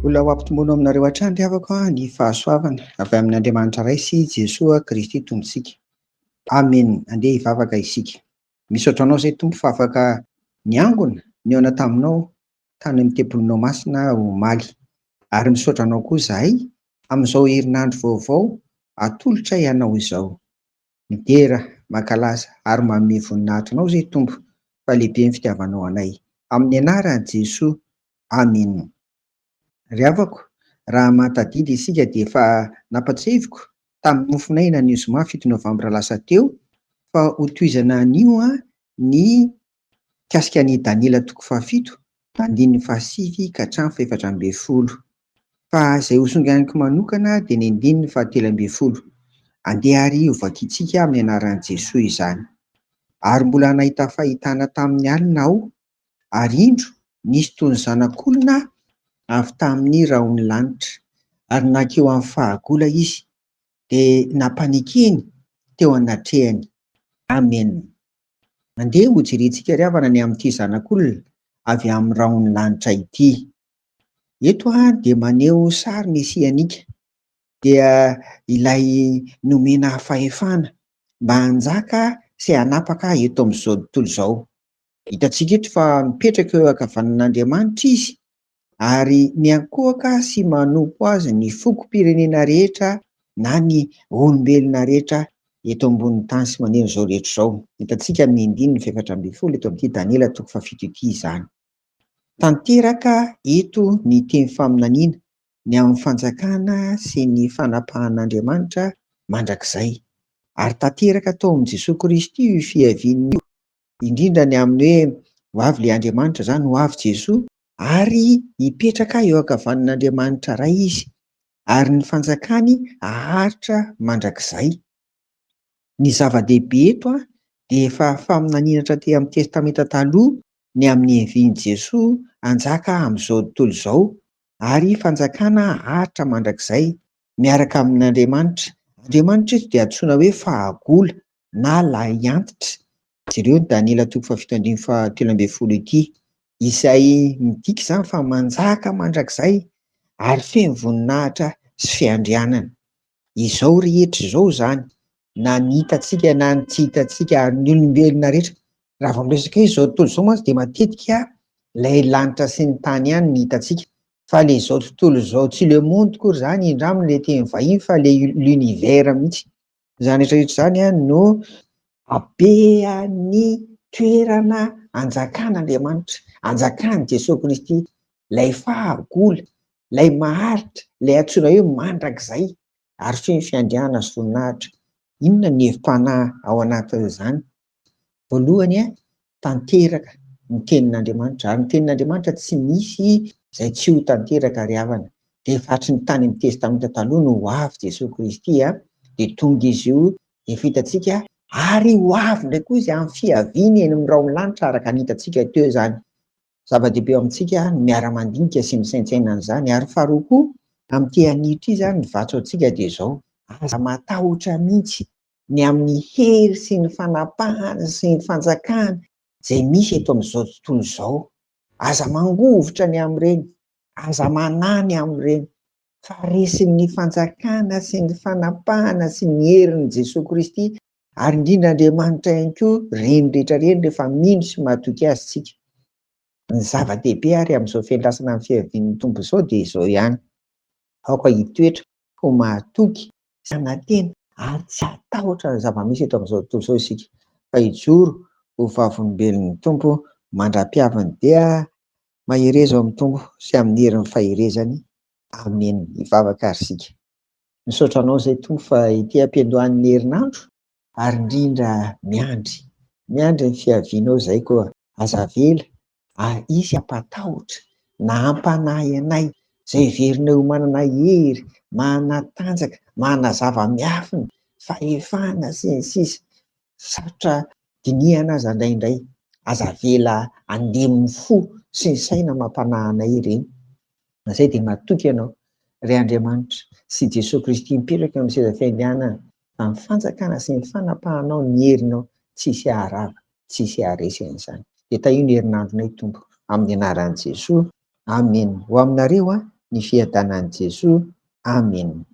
Mbola ho ampitomboina aminareo hatrany ry havako ny fahasoavana avy amin' Andriamanitra Ray sy Jesoa Kristy Tompontsika. Amen. Andeha hivavaka isika. Misaotra Anao izay Tompo fa afaka niangona nihaona taminao tany amin'ny tempolinao masina omaly. Ary misaotra Anao koa izahay amin'izao herinandro vaovao atolotray Anao izao. Midera, mankalaza ary manome voninahitra Anao izay Tompo fa lehibe ny fitiavanao anay. Amin'ny anaran'i Jesoa. Amen. Ry havako, raha mahatadidy isika dia efa nampatsiahiviko tamin'ny mofon'aina ny zoma 7 novambra lasa teo fa hotohizana anio ny mikasika an'i Daniela toko fahafito, andininy fahasivy ka hatramin'ny fahefatra ambin'ny folo. Fa izay hosonganiko manokana dia ny andininy fahatelo ambin'ny folo. Andeha ary hovakintsika amin'ny anaran'i Jesoa izany. Ary mbola nahita fahitana tamin'ny alina aho, ary indro nisy toy ny zanak'olona avy tamin'ny rahon'ny lanitra, ary nankeo amin'ny fahagola izy, dia nampanekeny teo anatrehany. Amena. Andeha hojerentsika ry havana ny amin'ity zanak'olona avy amin'ny rahon'ny lanitra ity. Eto dia maneho sary mesianika, dia ilay nomena fahefana mba hanjaka sy hanapaka eto amin'izao tontolo izao. Hitantsika eto fa mipetraka eo ankavanan'Andriamanitra izy ary miankohoka sy manompo azy ny fokom-pirenena rehetra na ny olombelona rehetra eto ambonin'ny tany sy manerana izao rehetra izao. Hitantsika amin'ny andininy fahefatra ambin'ny folo eto amin'ity Daniela toko fahafito ity izany. Tanteraka eto ny teny faminaniana ny amin'ny fanjakana sy ny fanapahan'Andriamanitra mandrakizay. Ary tanteraka tao amin'i Jesoa Kristy io fiaviany io, indrindra ny amin'ny hoe ho avy ilay Andriamanitra izany, ho avy Jesoa, ary hipetraka eo ankavanan'Andriamanitra Ray Izy, ary ny fanjakany haharitra mandrakizay. Ny zava-dehibe eto dia efa faminaniana hatraty amin'ny Testamenta Taloha ny amin'ny niavian'i Jesoa hanjaka amin'izao tontolo izao, ary fanjakana haharitra mandrakizay miaraka amin'Andriamanitra. Andriamanitra eto dia antsoina hoe fahagola na lahiantitra. Jereo ny Daniela toko fahafito andininy fahatelo ambin'ny folo ity, izay midika izany fa manjaka mandrakizay ary feno voninahitra sy fiandrianana. Izao rehetra izao izany, na ny hitantsika na ny tsy hitantsika ary ny olombelona rehetra, raha vao miresaka hoe izao tontolo izao mantsy dia matetika ilay lanitra sy ny tany ihany no hitantsika, fa ilay izao tontolo izao tsy le monde akory izany indraminy ilay teny vahiny fa ilay l'univers mihitsy. Izany rehetra rehetra izany no habean'ny toerana anjakan'Andriamanitra, anjakan'i Jesoa Kristy, ilay fahagola, ilay maharitra, ilay antsoina hoe mandrakizay, ary feno fiandrianana sy voninahitra. Inona ny hevi-panahy ao anatin'izany? Voalohany, tanteraka ny tenin'Andriamanitra, ary ny tenin'Andriamanitra tsy misy izay tsy ho tanteraka ry havana. Dia efa hatry ny tany amin'ny Testamenta Taloha no ho avy Jesoa Kristy, dia tonga Izy io, efa hitantsika, ary ho avy indray koa Izy amin'ny fiaviany eny amin'ny rahon'ny lanitra araka ny hitantsika teo izany. Zava-dehibe eo amintsika ny miara-mandinika sy misaintsaina an'izany. Ary faharoa koa, amin'ity anio ity izany ny vatso antsika dia izao, aza matahotra mihitsy ny amin'ny hery sy ny fanapahana sy ny fanjakana izay misy eto amin'izao tontolo izao. Aza mangovitra ny amin'ireny, aza manahy ny amin'ireny, fa resin'ny fanjakana sy ny fanapahana sy ny herin'i Jesoa Kristy ary indrindra Andriamanitra ihany koa ireny rehetra ireny rehefa mino sy mahatoky Azy isika. Ny zava-dehibe ary amin'izao fiandrasana ny fiavian'ny Tompo izao dia izao ihany, aoka hitoetra ho mahatoky sy hanantena ary tsy hatahotra ny zava-misy eto amin'izao tontolo izao isika fa hijoro ho vavolombelon'ny Tompo mandra-piaviny. Dia mahereza ao amin'ny Tompo sy amin'ny herin'ny faherezany. Amena. Hivavaka ary isika. Misaotra Anao izay Tompo fa ety am-piandohan'ny herinandro ary indrindra miandry, miandry ny fiavianao izay koa aza avela hisy hampatahotra na hampanahy anay izay heverinay ho manana hery, manatanjaka, manana zava-miafina, fahefana sy ny sisa Sarotra dinihana aza indraindray. Aza avela handemy ny fo sy ny saina mampanahy anay ireny. Izay dia matoky Ianao, ry Andriamanitra, sy Jesoa Kristy mipetraka eo amin'ny seza fiandrianana, fa ny fanjakana sy ny fanapahanao ny herinao tsy hisy haharava, tsy hisy haharesy an'izany. Dia tahio ny herinandronay, Tompo, amin'ny anaran'i Jesoa. Amena. Ho aminareo an! Ny fiadanan'i Jesoa. Amena.